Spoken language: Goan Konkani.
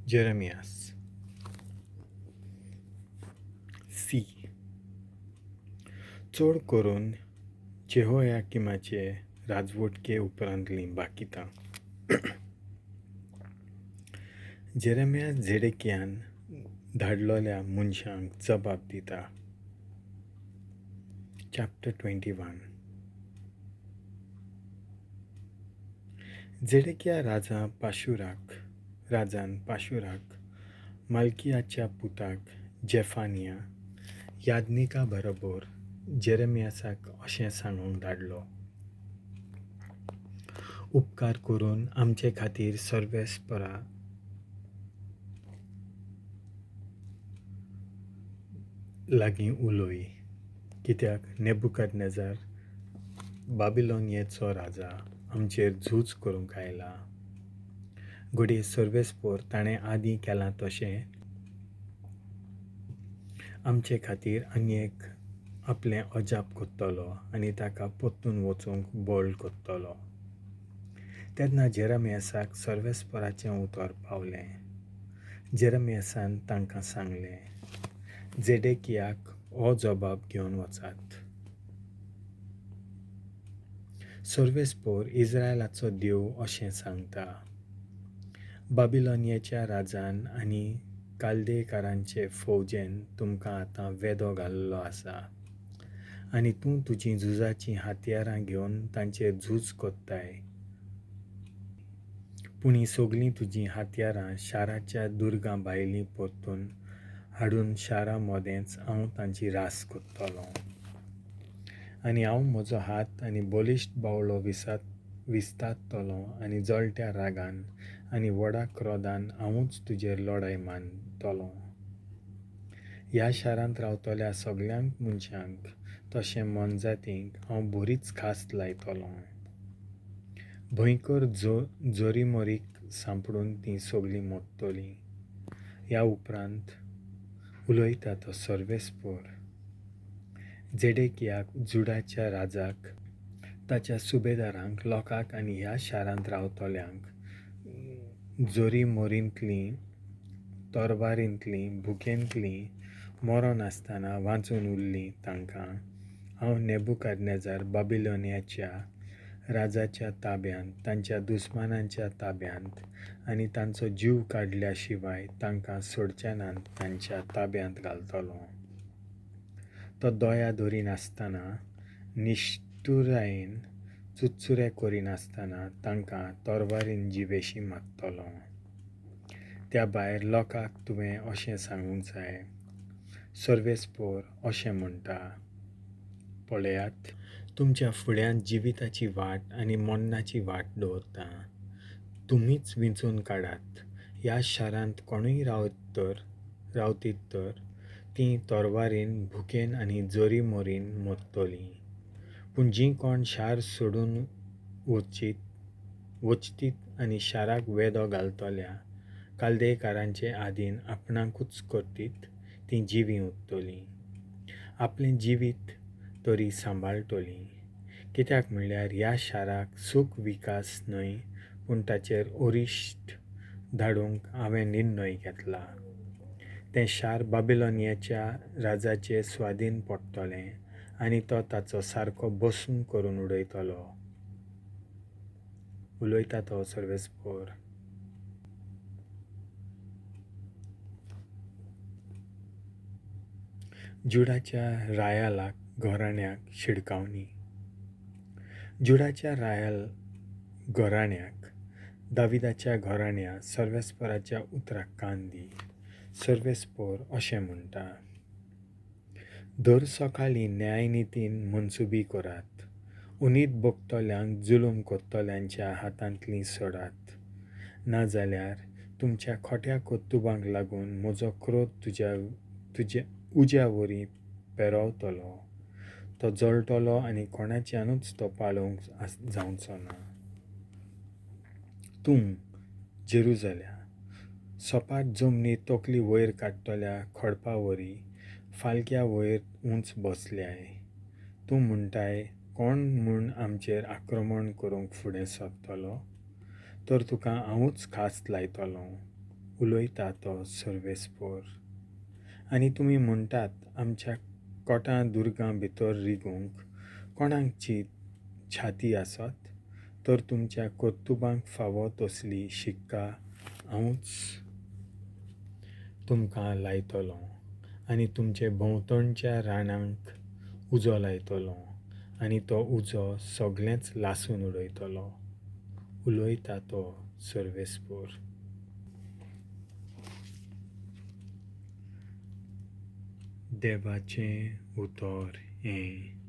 जेरेमियास सी. चड करून जेहोयाकिमाचे राजवटके उपरांतलीं भाकितां. जेरेमियास झेडेकियान धाडलोल्या मनशांक जबाब दिता. चॅप्टर 21. झेडेकिया राजा पाशुराक राजान पाशुराक मालकियाच्या पुताक जेफानिया याज्ञिका बरोबर जेरेमियासाक अशें सांगूंक धाडलो, उपकार करून आमचे खातीर सर्वेस्परा लागीं उलय, कित्याक नेबुकादनेजार बाबिलोनियेचो राजा आमचेर झूज करूंक आयला. घडये सर्वेस्पोर ताणें आदीं केलां तशें आमचे खातीर आनी एक आपलें अजाप कोत्तलो आनी ताका परतून वचूंक बळ कोत्तलो. तेन्ना जेरेमियासाक सर्वेस्पराचें उतर पावलें. जेरेमियासान तांकां सांगलें, झेडेकियाक हो जबाब घेवन वचात. सर्वेस्पोर इस्रायलाचो देव अशें सांगता, बाबिलोनियाच्या राजान आनी कालदेकारांचे फौजेन तुमकां आतां वेदो घाल्लो आसा आनी तूं तुजीं झुजाचीं हत्यारां घेवन तांचेर झूज कोत्ताय. पूण हीं सगलीं तुजीं हत्यारां शाराच्या दुर्गां भायलीं परतून हाडून शारा मदेंच हांव तांची रास कोत्तलों. आनी हांव म्हजो हात आनी बळिश्ट बावलो विस्तारतलों आनी जळट्या रागान आनी व्हडा क्रोधान हांवूच तुजेर लडाय मांडटलों. ह्या शारांत रावतल्या सगल्यांक मनशांक तशें मोनजातींक हांव बरीच खास लायतलों. भंयकर जोरीमोरीक सांपडून तीं सगलीं मोडटलीं. ह्या उपरांत उलयता तो सर्वेस्पोर. झेडेकियाक जुडाच्या राजाक, ताच्या सुबेदारांक, लोकांक आनी ह्या शारांत रावतल्यांक जोरीमोरींतलीं, तरवारींतलीं, भुकेंतलीं मरोन आसतना वांचून उरलीं तांकां हांव नेबुकादनेजार बाबिलोनियाच्या राजाच्या ताब्यांत, तांच्या दुस्मानांच्या ताब्यांत आनी तांचो जीव काडल्या शिवाय तांकां सोडचे नात तांच्या ताब्यांत घालतलों. तो दया धरिनासतना निश्ठुरायेन चुरचुरे करिनासतना तांकां तरवारीन जिवेशी मारतलो. त्या भायर लोकांक तुवें अशें सांगूंक जाय, सर्वेस्पोर अशें म्हणटा, पळयात, तुमच्या फुड्यांत जिविताची वाट आनी मरणाची वाट दवरतां. तुमीच विंचून काडात. ह्या शारांत कोणूय रावतीत तर तीं तरवारीन, भुकेन आनी जोरीमोरीन मरतलीं. पूण जीं कोण शार सोडून वचतीत आनी शाराक वेदो घालतल्या कालदेकारांचे आदीन आपणाकूच करतीत तीं जिवीं उरतलीं, आपलें जिवीत तरी सांबाळटलीं. कित्याक म्हणल्यार ह्या शाराक सूख विकास न्हय पूण ताचेर अरिश्ट धाडूंक हांवें निर्णय घेतला. तें शार बाबिलोनियाच्या राजाचे स्वादीन पडटलें आनी तो ताचो सारको भस्म करून उडयतलो. उलयता तो सर्वेस्पोर. जुडाच्या रायालाक घराण्याक शिडकावणी. जुडाच्या रायाल घराण्याक, दाविदाच्या घराण्या सर्वेस्पराच्या उतराक कान दी. सर्वेस्पोर अशें म्हणटा, दर सकाळीं न्यायनितीन मनसुबी करात, उनीत भोगतल्यांक जुलूम करतल्यांच्या हातांतलीं सोडात, नाजाल्यार तुमच्या खोट्या कर्तुबांक लागून म्हजो क्रोध तुज्या उज्या वरी पेरवतलो, तो जळटलो आनी कोणाच्यानूच तो पाळोवंक जावचो ना. तूं जेरुजाल्या सपाट जमनीर तकली वयर काडटल्या खडपा वरी फालक्या वयर उंच बसल्याय. तूं म्हणटाय, कोण म्हूण आमचेर आक्रमण करूंक फुडें सरतलो? तर तुका हांवूच खास लायतलों. उलयता तो सर्वेस्पोर. आनी तुमी म्हणटात, आमच्या कोटां दुर्गां भितर रिगूंक कोणाक छाती आसत? तर तुमच्या कर्तुबांक फावो तसली शिक्का हांवूच तुमकां लायतलों आनी तुमचे भोंवतणच्या रानांक उजो लायतलों आनी तो उजो सगळेंच लासून उडयतलो. उलयता तो सर्वेस्पोर. देवाचें उतर हें.